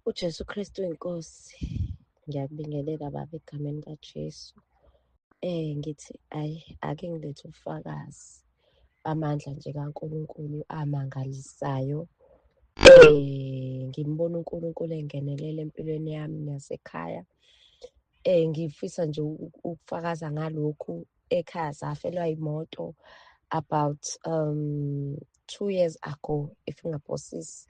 UJesu Kristu inkosi. Ngiyakubingelela baba egameni kaJesu. Ngithi ayi ake ngilethe ubufakazi bamandla nje kaNkulunkulu amangalisayo. Ngimbona uNkulunkulu engenelela empilweni yami nasekhaya. Ngifisa nje ukufakaza ngalokhu. Ekhaya safelwa imoto about 2 years ago, if ngingaphosisi,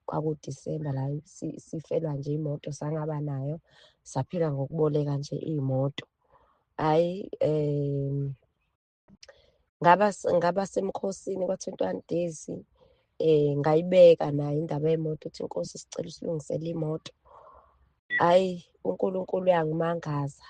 kwakuDisemba la sifelwa nje imoto, sangaba nayo, saphila ngokuboleka nje iy'moto. Hhayi, ngaba semkhosini kwa-21 days, ngayibeka nayo indaba yemoto, ukuthi inkosi sicela usilungisele imoto. Hhayi, uNkulunkulu uyangimangaza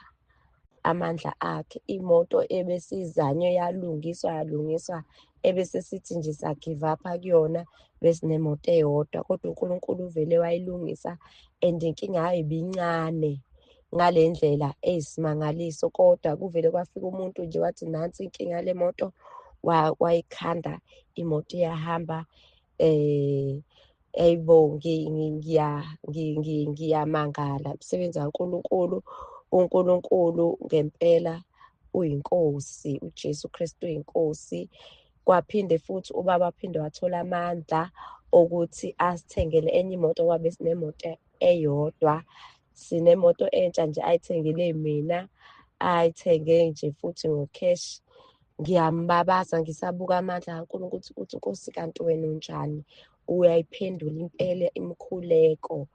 amandla akhe. Imoto ebesizanywe yalungiswa yalungiswa, ebese sithi nje sa-give up-a kuyona, besinemoto eyodwa, kodwa uNkulunkulu uvele wayilungisa, and inkinga yayo ibincane ngale ndlela eyisimangaliso. Kodwa kuvele kwafika umuntu nje wathi nansi inkinga yale moto, wayikhanda imoto iyahamba. Eyibo, ngiyamangala umsebenzi kaNkulunkulu. UNkulunkulu ngempela uyinkosi, uJesu Kristu uyinkosi. Kwaphinde futhi ubaba waphinde wathola amandla okuthi asithengele enye imoto, ngoba besinemoto eyodwa. Sinemoto entsha nje ayithengele mina, ayithenge nje futhi ngo-cash. Ngiyambabaza ngisabuka amandla kaNkulunkulu ukuthi Nkosi kanti wena unjani, uyayiphendula impela imikhuleko.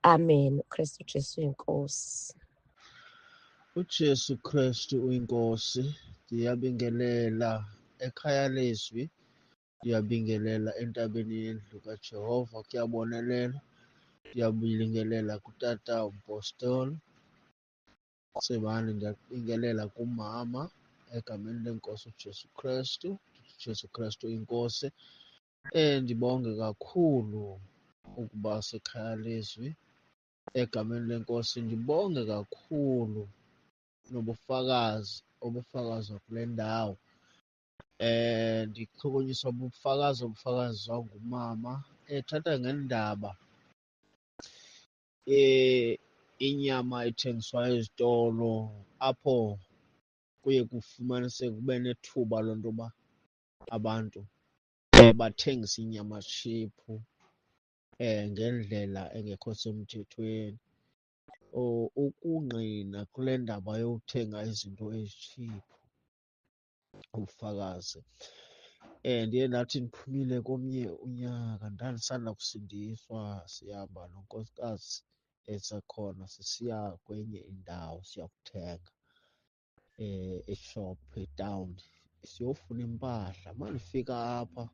Amen. uKristu Jesu uyinkosi. UJesu Kristu uyinkosi. Ndiyabingelela ekhaya lezwi, ndiyabingelela entabeni yendlu kaJehova, kuyabonelela. Ndiyabingelela kutata umpostoli Tsebane, ndiyabingelela kumama egameni lenkosi uJesu Kristu. UJesu Kristu uyinkosi. Ndibonge kakhulu ukuba sekhaya lezwi egameni lenkosi. Ndibonge kakhulu nobufakazi obufakazwa kule ndawo. Ndichukunyiswa bubufakazi obufakazwa ngumama ethatha ngendaba inyama ethengiswa ezitolo, apho kuye kufumaniseke kube nethuba lento yoba abantu bathengise inyama tshiphu ngendlela engekho semthethweni. Ukungqina kule ndaba yokuthenga izinto ezitshiphu, ubufakazi. Ndiye ndathi ndiphumile komnye unyaka, ndandisanda kusindiswa, sihamba nonkosikazi esakhona sisiya kwenye indawo siyakuthenga eshophu etawuni, siyofuna impahla. Uma ndifika apha,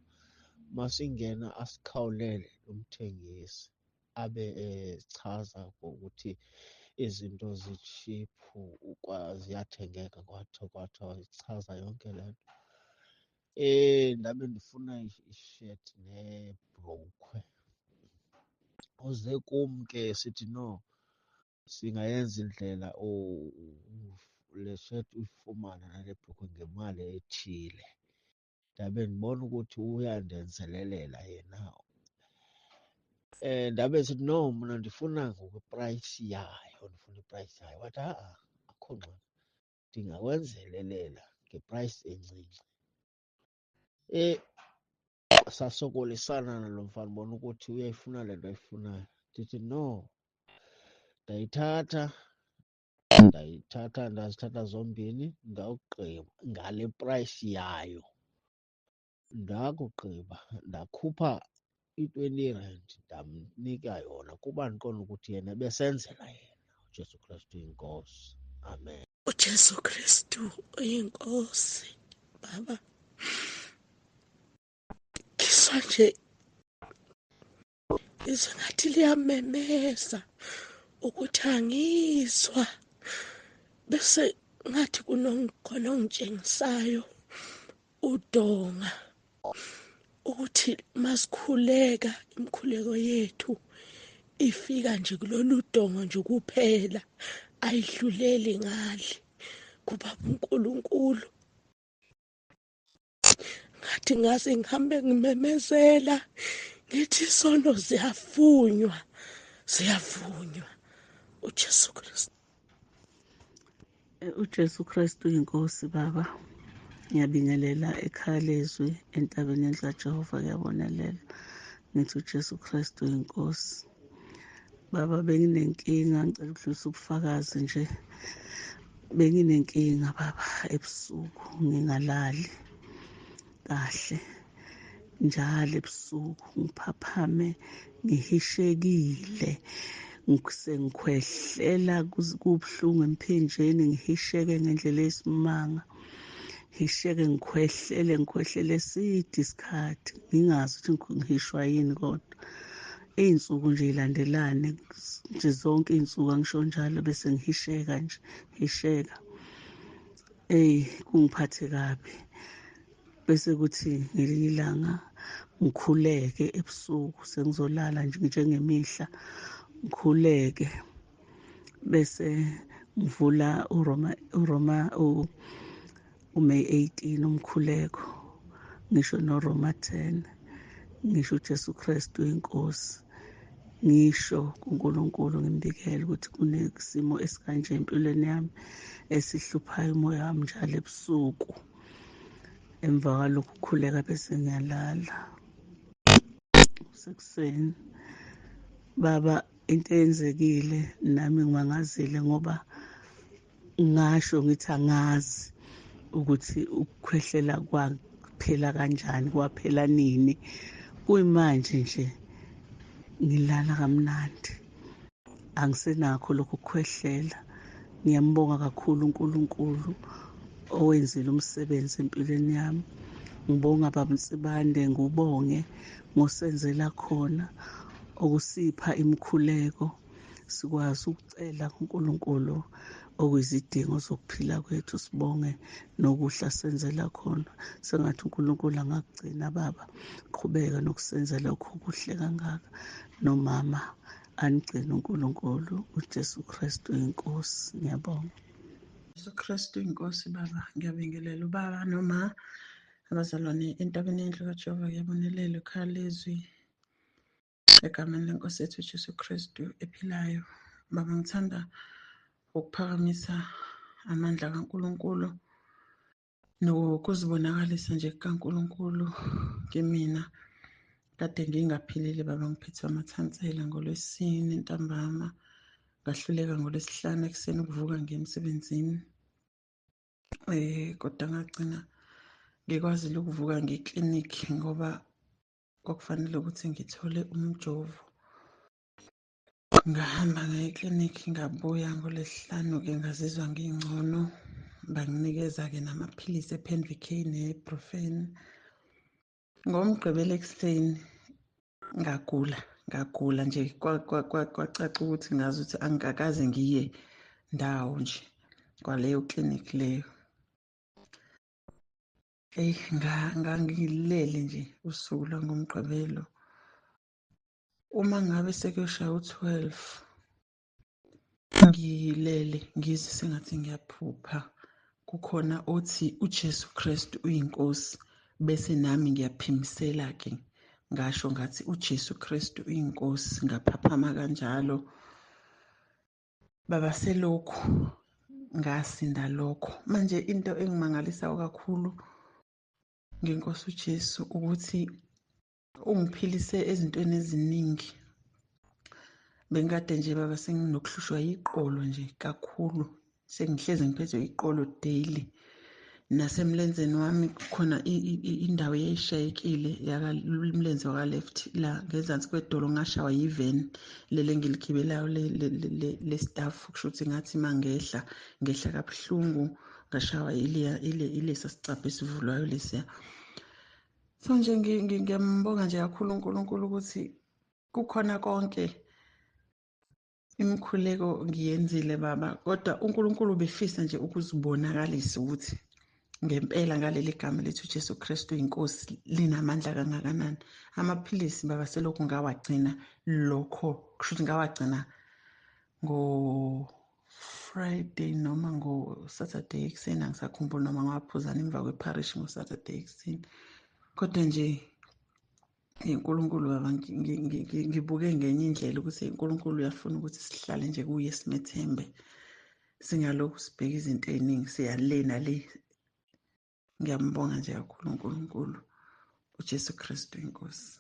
masingena asikhawulele lo mthengisi abe echaza ngokuthi izinto zitshiphu ziyathengeka, kwathiwa kwathiwa echaza yonke le nto. Ndabe ndifuna isheti nebhrukhwe. Uze kum ke sithi no, singayenza indlela le sheti uyifumane nale bhrukhwe ngemali ethile. Ndabe ndibona ukuthi uyandenzelelela yena. Ndabe sithi no, mna ndifuna ngokweprayisi yayo, ndifuna iprayisi yayo. Wathi ha-a, akho ngxaki, ndingakwenzelelela ngeprayisi encinci. Sasokolisana nalo mfana, ubona ukuthi uyayifuna le nto ayifunayo. Ndithi no, ndayithatha ndayithatha ndazithatha zombini, ndawugqiba ngale prayisi yayo. Ndakugqiba ndakhupha i-20 rand ndamnika yona kuba ndiqonda ukuthi yena ebesenzela yena. uJesu Kristu uyinkosi. Amen. uJesu Kristu uyinkosi baba. Ngiswa nje izwe ngathi liyamemeza ukuthi angizwa, bese ngathi kunokhona ongitshengisayo udonga ukuthi masikhuleka imikhuleko yethu ifika nje kulolu dongo nje kuphela, ayidluleli ngale kubaba uNkulunkulu. Ngathi ngase ngihambe ngimemezela ngithi isono ziyafunywa, Ziyavunywa uJesu Kristu. UJesu Kristu inkosi baba. Ngiyabingelela ekhaya lezwi entabeni yendlu kaJehova, kuyabonelela. Ngithi uJesu Kristu inkosi. Baba, benginenkinga, ngicela ukudlulisa ubufakazi nje. Benginenkinga baba, ebusuku ngingalali kahle. Njalo ebusuku ngiphaphame ngihishekile, ngikhwehlela kubuhlungu emphinjeni, ngihisheke ngendlela eyisimanga. Ngisheke ngikhwehlele, ngikhwehlele eside isikhathi, ngingazi ukuthi ngihishwa yini, kodwa iy'nsuku nje ilandelane nje zonke iy'nsuku angisho njalo, bese ngihisheka nje, ngihisheka. Eyi, kungiphathe kabi. Bese kuthi ngelinye ilanga ngikhuleke ebusuku, sengizolala nje njengemihla, ngikhuleke bese ngivula uRoma uMay 18 umkhuleko, ngisho noRoma 10, ngisho uJesu Kristu inkosi, ngisho kuNkulunkulu ngimbikele ukuthi kunesimo esikanje empilweni yami esihluphayo umoya wami njalo ebusuku. Emva kwalokhu kukhuleka bese ngiyalala sekuseni. Baba, into eyenzekile nami ngimangazile, ngoba ngasho ngithi angazi ukuthi ukukhwehlela kwaphela kanjani, kwaphela nini. Kuyimanje nje ngilala kamnandi, angisenakho lokhu kukhwehlela. Ngiyambonga kakhulu uNkulunkulu owenzile umsebenzi empilweni yami. Ngibonga Baba Nsibande, ngubonge ngosenzela khona okusipha imikhuleko, sikwazi ukucela kuNkulunkulu okuyizidingo zokuphila kwethu. Sibonge nokuhla senzela khona. Sengathi uNkulunkulu angakugcina baba, qhubeka nokusenzela lokhu kuhle kangaka. Nomama anigcine uNkulunkulu, uJesu Kristu inkosi. Ngiyabonga. Jesu Kristu inkosi baba. Ngiyabingelela ubaba noma abazalwane entabeni yendlu kaJehova, kuyabonelela ekhaya lezwi egameni lenkosi yethu uJesu Kristu ephilayo. Baba, ngithanda ukuphakamisa amandla kaNkulunkulu nokuzibonakalisa nje kukaNkulunkulu kimina. Kade ngingaphilile baba, ngiphethwe amathansela ngoLwesine ntambama, ngahluleka ngoLwesihlanu ekuseni ukuvuka ngiye emsebenzini. Kodwa ngagcina ngikwazile ukuvuka ngeklinikhi ngoba kwakufanele ukuthi ngithole umjovo. Ngahamba ngaya eklinikhi, ngabuya ngoLwesihlanu-ke ngazizwa ngingcono. Banginikeza-ke namaphilisi e-Panvk ne-Brufen. NgoMgqibelo ekuseni ngagula, ngagula nje kwacaca ukuthi ngazi ukuthi angikakaze ngiye ndawo nje kwaleyo klinikhi leyo. Eyi, ngangilele nje usuku lwangoMgqibelo. Uma ngabe sekuyoshaya u-12 ngilele, ngizwe sengathi ngiyaphupha, kukhona othi uJesu Kristu uyinkosi, bese nami ngiyaphimisela-ke ngasho ngathi uJesu Kristu uyinkosi, ngaphaphama kanjalo. Baba, selokhu ngasinda lokho. Manje into engimangalisayo kakhulu ngenkosi uJesu ukuthi ungiphilise ezintweni eziningi. Bengikade nje baba senginokuhlushwa yiqolo nje kakhulu, sengihlezi ngiphethwe iqolo daily. Nasemlenzeni wami kukhona indawo eyayishayekile umlenze waka-left la ngezansi kwedolo, ngashawa yiveni leli engiligibelayo le-staff, kusho ukuthi ngathi uma ngehla ngehla kabuhlungu, ngashawa ilesa sicabha esivulwayo lesiya. So nje ngiyambonga nje kakhulu uNkulunkulu ukuthi kukhona konke imikhuleko ngiyenzile baba, kodwa uNkulunkulu ubefisa nje ukuzibonakalisa ukuthi ngempela ngaleli gama lethu Jesu Kristu inkosi linamandla kangakanani. Amaphilisi baba selokhu ngawagcina lokho, kusho ukuthi ngawagcina ngo-Friday noma ngo-Saturday ekuseni, angisakhumbuli noma ngawaphuzana emva kwepharishi ngo-Saturday ekuseni. Kodwa nje uNkulunkulu baba, ngibuke ngenye indlela ukuthi uNkulunkulu uyafuna ukuthi sihlale nje kuye, simethembe, singalokhu sibheka izinto ey'ningi, siya le nale. Ngiyambonga nje kakhulu uNkulunkulu, uJesu Kristu inkosi.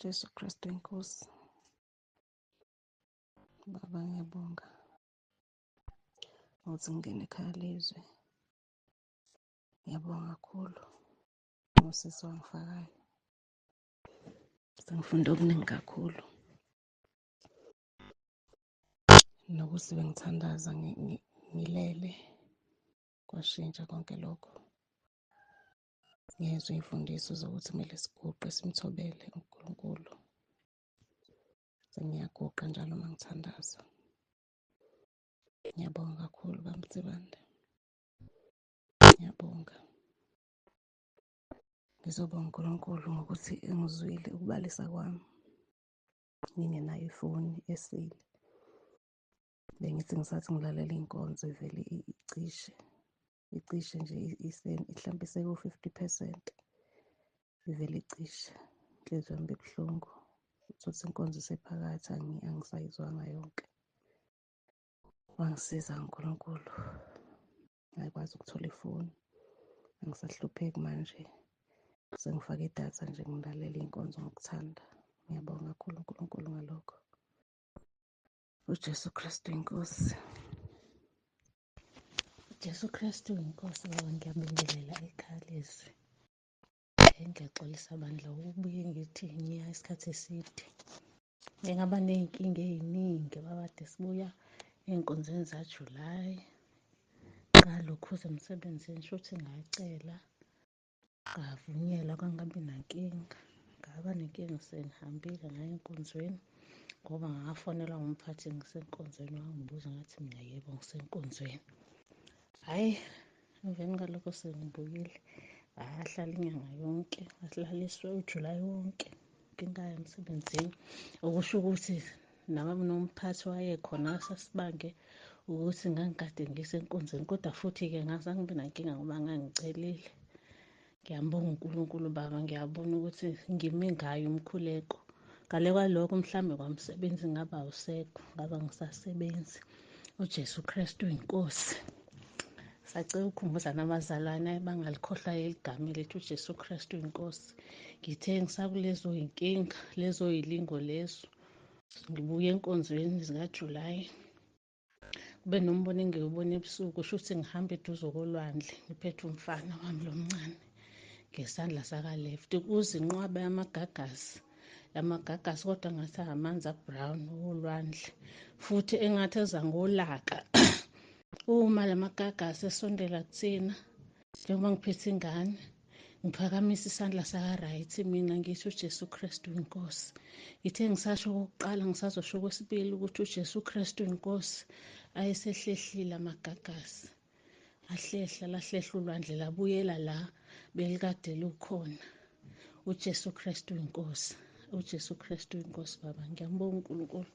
Jesu Kristu inkosi. Baba, ngiyabonga ukuthi ngingene ekhaya lezwe. Ngiyabonga kakhulu ngosisi wangifakayo. Sengifunde okuningi kakhulu. Nokuthi bengithandaza ngilele, kwashintsha konke lokho. Ngezwe iy'mfundiso zokuthi kumele siguqe simthobele uNkulunkulu. Sengiyaguqa njalo uma ngithandaza. Ngiyabonga kakhulu baba Nsibande. Ngiyabonga. Ngizobonga uNkulunkulu ngokuthi engizwile ukubalisa kwami. Ngingenayo ifoni esile. Bengithi ngisathi ngilalela iy'nkonzo ivele icishe. Icishe nje mhlampe iseku-50%. Ivele icishe. Inhliziyo yami ibuhlungu. Utholukuthi inkonzo isephakathi, angisayizwanga yonke. Wangisiza uNkulunkulu. Ngakwazi ukuthola ifoni. Angisahlupheki manje. Sengifake idatha nje ngilalela iy'nkonzo ngokuthanda. Ngiyabonga kakhulu uNkulunkulu ngalokho. UJesu Kristu inkosi. Jesu Kristu inkosi. Baba, ngiyabingelela ekhaya lezwi. Ngiyaxolisa bandla ukubuye ngithi ngiya isikhathi eside. Ngingaba ney'nkinga ey'ningi babade sibuya ey'nkonzweni zaJulayi. Ngalokhuza emsebenzini shuthi ngacela, ngavunyelwa kwangabi nankinga. Ngaba nenkinga sengihambile ngaya enkonzweni ngoba ngafonelwa ngumphathi ngisenkonzweni, wangibuza ngathi mina yebo ngisenkonzweni. Hhayi, emveni kwalokho sengibuyile, ngahlala inyanga yonke, ngahlaliswa uJulayi wonke ngingaya emsebenzini. Okusho ukuthi nomphathi wayekhona sasibange ukuthi ngangikade ngisenkonzweni, kodwa futhi-ke ngazange ngibe nankinga ngoba ngangicelile. Ngiyambonga uNkulunkulu baba, ngiyabona ukuthi ngime ngayo umkhuleko. Ngale kwalokho mhlawumbe kwamsebenzi ngaba awusekho, ngaba ngisasebenzi. UJesu Kristu inkosi. Sacela ukukhumbuza nabazalwane bangalikhohlwa leli gama elithi uJesu Kristu inkosi. Ngithe ngisakulezo y'nkinga, lezo y'lingo lezo, ngibuye enkonzweni zikaJulayi. Kube nombono engiwubona ebusuku, shuthi ngihamba eduze kolwandle, ngiphethe umfana wami lo mncane ngesandla saka-left. Kuze inqwaba yamagagasi, lamagagasi kodwa ngathi amanzi a-brown olwandle, futhi engathi eza ngolaka. Uma lamagagasi esondela kuthina, njengoba ngiphethe ingane, ngiphakamisa isandla saka-right mina ngithi uJesu Kristu inkosi. Ngithe ngisasho okokuqala, ngisazosho okwesibili ukuthi uJesu Kristu inkosi, ayesehlehlile amagagasi. Ahlehla, lahlehla ulwandle labuyela la belikade lukhona. uJesu Kristu inkosi. uJesu Kristu inkosi baba. Ngiyambonga uNkulunkulu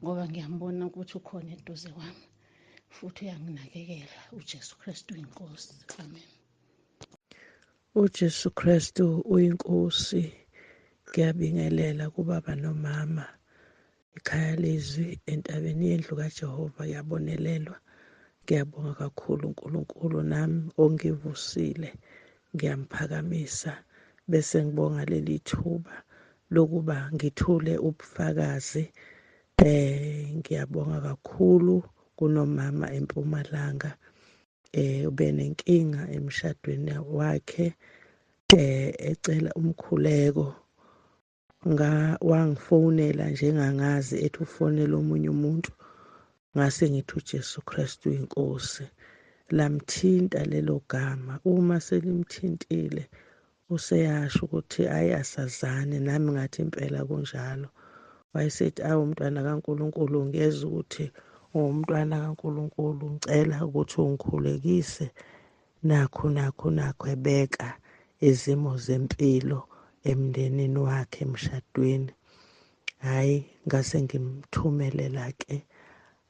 ngoba ngiyambona ukuthi ukhona eduze kwami futhi uyanginakekela. uJesu Kristu inkosi. Amen. UJesu Kristu uyinkosi. Ngiyabingelela kubaba nomama. Ekhaya lezwi entabeni yendlu kaJehova yabonelelwa. Ngiyabonga kakhulu uNkulunkulu nami ongivusile. Ngiyamphakamisa bese ngibonga leli thuba lokuba ngithule ubufakazi. Ngiyabonga kakhulu kunomama eMpumalanga. Ubenenkinga emshadweni wakhe, ecela umkhuleko. Wangifonela njengangazi ethi ufonela omunye umuntu, ngase ngithi uJesu Kristu inkosi. Lamthinta lelo gama. Uma selimthintile useyasho ukuthi hayi asazani, nami ngathi impela kunjalo. Wayesethi awu mntwana kaNkulunkulu, ngiyezwa ukuthi ungumntwana kaNkulunkulu, ngicela ukuthi ungikhulekise nakho nakho nakho, ebeka izimo zempilo emndenini wakhe emshadweni. Hhayi, ngase ngimthumelela ke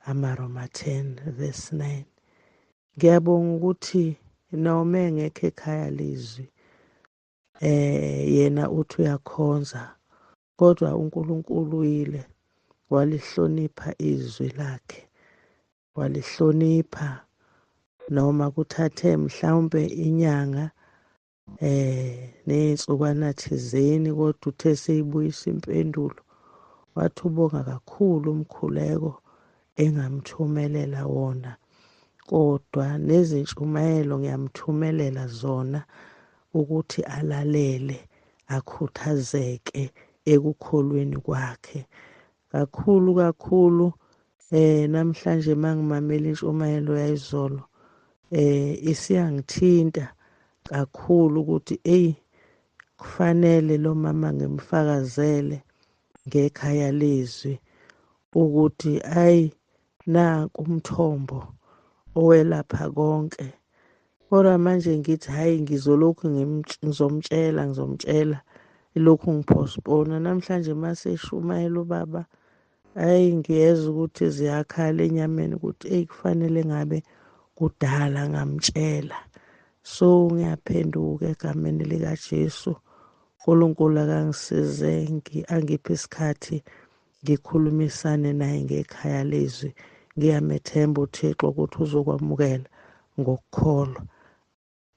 amaRoma 10 verse 9. Ngiyabonga ukuthi noma engekho ekhaya lezwi, Yena uthi uyakhonza, kodwa uNkulunkulu uyile walihlonipha izwi lakhe, walihlonipha noma kuthathe mhlawumbe inyanga nezinsukwana thizeni, kodwa uthe seyibuyisa impendulo wathi ubonga kakhulu umkhuleko engamthumelela wona, kodwa nezintshumayelo ngiyamthumelela zona ukuthi alalele akhuthazeke ekukholweni kwakhe kakhulu kakhulu. Namhlanje mangimamela intshumayelo yayizolo isiyangithinta kakhulu ukuthi ey kufanele lo mama ngimfakazele ngekhaya lezwi ukuthi ayi nanku umthombo owelapha konke. Kodwa manje ngithi hayi ngizolokhu ngizomtshela ilokhu ngipostpone. Namhlanje mase eshumayela ubaba, hayi ngiyeza ukuthi ziyakhala enyameni ukuthi ey kufanele ngabe kudala ngamtshela. So ngiyaphenduka egameni likaJesu. uNkulunkulu akangisize angiphe isikhathi ngikhulumisane naye ngekhaya lezwi. Ngiyamethemba uThixo ukuthi uzokwamukela ngokukholwa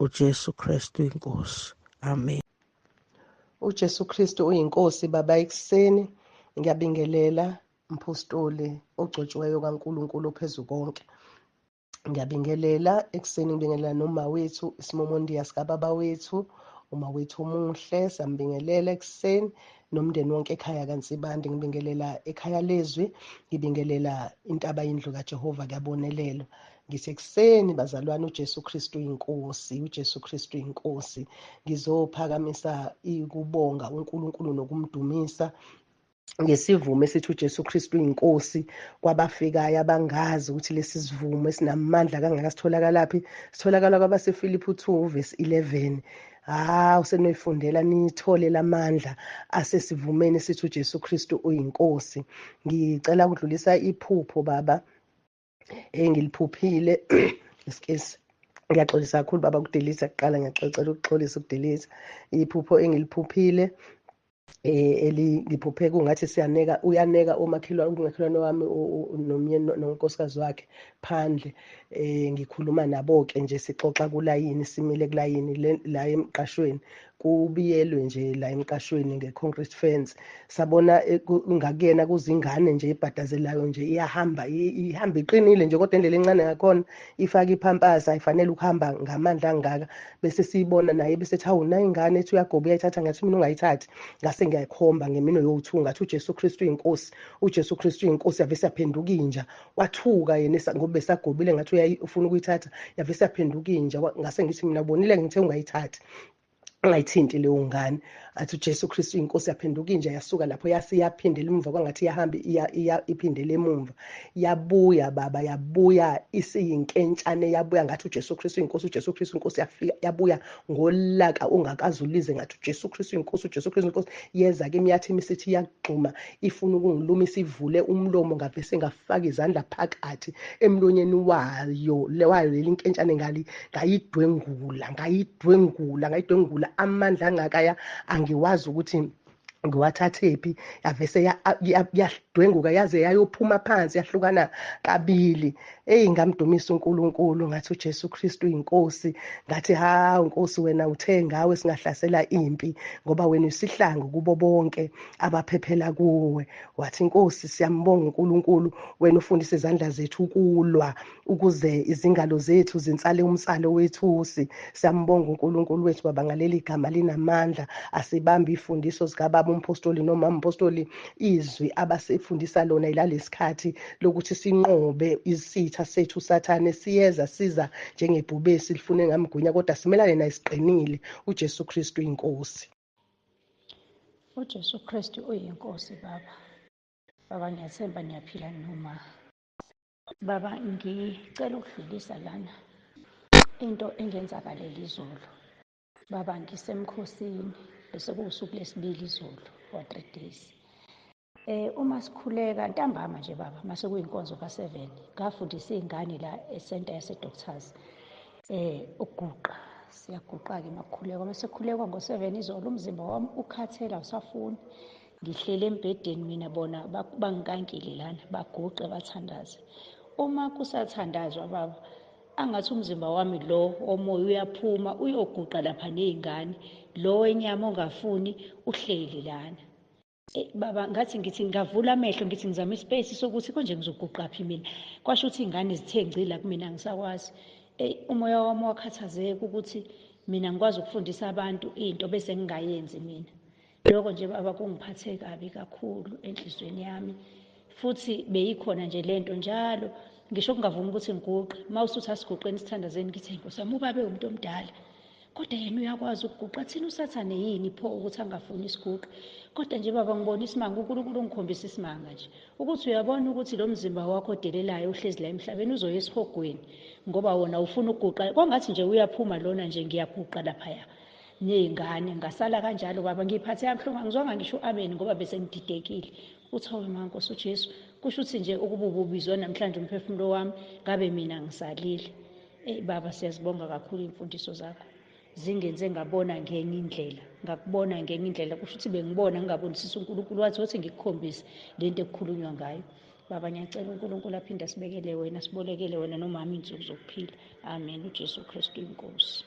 uJesu Kristu inkosi. Amen. UJesu Kristu uyinkosi baba. Ekuseni ngiyabingelela mpostoli ogcotshiweyo kaNkulunkulu ophezukonke. Ngiyabingelela ekuseni, ngibingelela noma wethu isimomondiya sikababa wethu, uma wethu omuhle, siyambingelela ekuseni nomndeni wonke ekhaya kaNsibande. Ngibingelela ekhaya lezwi, ngibingelela intaba yendlu kaJehova kuyabonelelwa. Ngithi ekuseni bazalwane, uJesu Kristu inkosi, uJesu Kristu inkosi. Ngizophakamisa ikubonga uNkulunkulu nokumdumisa ngesivumo esithi uJesu Kristu inkosi kwabafikayo abangazi ukuthi lesi sivumo esinamandla kangaka sitholakalaphi. Sitholakala kwabaseFilipi 2 verse 11. Usenoyifundela nithole lamandla asesivumeni sithi uJesu Kristu uyinkosi. Ngicela ukudlulisa iphupho baba engiliphuphile. Excuse, ngiyaxolisa kakhulu baba ukudelisa kuqala, ngiyacela ukuxolisa ukudelisa iphupho engiliphuphile. Ngiphuphe kungathi siyaneka, uyaneka umakhelwane wami nomyeni nonkosikazi wakhe phandle. Ngikhuluma nabo-ke nje, sixoxa kulayini, simile kulayini la emqashweni, kubiyelwe nje la emqashweni nge-concrete fence. Sabona ngakuyena kuzingane nje ebhadazelayo nje, iyahamba ihamba iqinile nje, kodwa indlela encane ngakhona ifake iphampasi, ayifanele ukuhamba ngamandla angaka. Bese siyibona naye bese ethi hawu nayi ingane, ethi uyagoba uyayithatha. Ngathi mina ungayithathi, ngase ngiyayikhomba ngemino yowu-2 ngathi uJesu Kristu uyinkosi, uJesu Kristu uyinkosi. Yavese yaphenduka inja, wathuka yena ngoba besagobile ngathi ufuna ukuyithatha, yavese yaphenduka inja. Ngase ngithi mina ubonile ngithe ungayithathi, ungayithinti leyo ngane. Athi uJesu Kristu inkosi, yaphenduka inja yasuka lapho yase yaphindela emuva, kwangathi iyahamba iphindele emumva. Yabuya baba, yabuya isiyinkentshane, yabuya ngathi uJesu Kristu inkosi, uJesu Kristu inkosi. Yafika yabuya ngolaka ongakaze ulize, ngathi uJesu Kristu inkosi, uJesu Kristu inkosi. Yeza kimi yathi imisithi iyagxuma ifuna ukungilumisa, ivule umlomo, ngavese ngafaka izandla phakathi emlonyeni wayo leli nkentshane, ngayidwengula ngayidwengula ngayidwengula. Amandla angakaya angiwazi ukuthi ngiwathathephi. Yavese yadwenguka yaze yayophuma phansi, yahlukana kabili. Eyi ngamdumisa uNkulunkulu ngathi uJesu Kristu inkosi. Ngathi hawu Nkosi, wena uthe ngawe singahlasela impi ngoba wena usihlangu kubo bonke abaphephela kuwe. Wathi Nkosi siyambonga uNkulunkulu, wena ufundisa izandla zethu ukulwa ukuze izingalo zethu zinsale umsalo wethusi. Siyambonga uNkulunkulu wethu baba ngaleli gama linamandla. Asibambe ifundiso zikababa umpostoli noma umpostoli, izwi abasifundisa lona ilalesikhathi lokuthi sinqobe isitha sethu Sathane. Siyeza siza njengebhubesi lifune ngamgunya, kodwa simelane naye siqinile. uJesu Kristu inkosi. uJesu Kristu uyinkosi baba. Baba ngiyathemba niyaphila noma baba. Ngicela ukudlulisa lana into engenzakalela izolo baba. Ngisemkhosini bese kuwusuku lesibili izolo for 3 days. Uma sikhuleka ntambama nje baba, mase kuyinkonzo ka7, ngafundisa izingane la esenta yase Doctors ukuguqa. Siyaguqa-ke makukhulekwa. Mase kukhulekwa ngo-7 izolo, umzimba wami ukhathele, awusafuni. Ngihleli embhedeni mina, bona bangikankile lana, baguqe bathandaze. Uma kusathandazwa baba, angathi umzimba wami lo omoya uyaphuma uyoguqa lapha ney'ngane, lo wenyama ongafuni uhleli lana. Baba, ngathi ngithi ngavula amehlo, ngithi ngizama ispace sokuthi konje ngizoguqa phi mina. Kwasho ukuthi iy'ngane zithe ngcila kumina, angisakwazi. Umoya wami wakhathazeka ukuthi mina ngikwazi ukufundisa abantu into bese ngingayenzi mina. Lokho nje baba kungiphathe kabi kakhulu enhliziyweni yami. Futhi beyikhona nje lento njalo, ngisho kungavumi ukuthi ngiguqe. Uma usuthi asiguqeni sithandazeni, ngithi Nkosi yami, ubabe umuntu omdala, kodwa yena uyakwazi ukuguqa. Thina usathane yini pho ukuthi angafuni isiguqe? Kodwa nje baba ngibona isimanga, uNkulunkulu ungikhombisa isimanga nje ukuthi uyabona ukuthi lo mzimba wakho odelelayo uhlezi la emhlabeni uzoya esihogweni ngoba wona ufuna ukuguqa. Kwangathi nje uyaphuma lona nje, ngiyaguqa laphaya ney'ngane, ngasala kanjalo baba. Ngiphathe kabuhlungu, angizwanga ngisho u-amen ngoba bese ngididekile. Uthi awe ma Nkosi uJesu, kusho ukuthi nje ukuba ububizwa namhlanje umphefumulo wami ngabe mina ngisalile. Eyi baba, siyazibonga kakhulu iy'mfundiso zakho, zingenze ngabona ngenye indlela, ngakubona ngenye indlela. Kusho ukuthi bengibona ngingabonisisi uNkulunkulu, wathi wothi ngikukhombise lento ekukhulunywa ngayo. Baba, ngiyacela uNkulunkulu aphinde asibekele wena, sibolekele wena nomama iy'nsuku zokuphila. Amen. UJesu Kristu inkosi.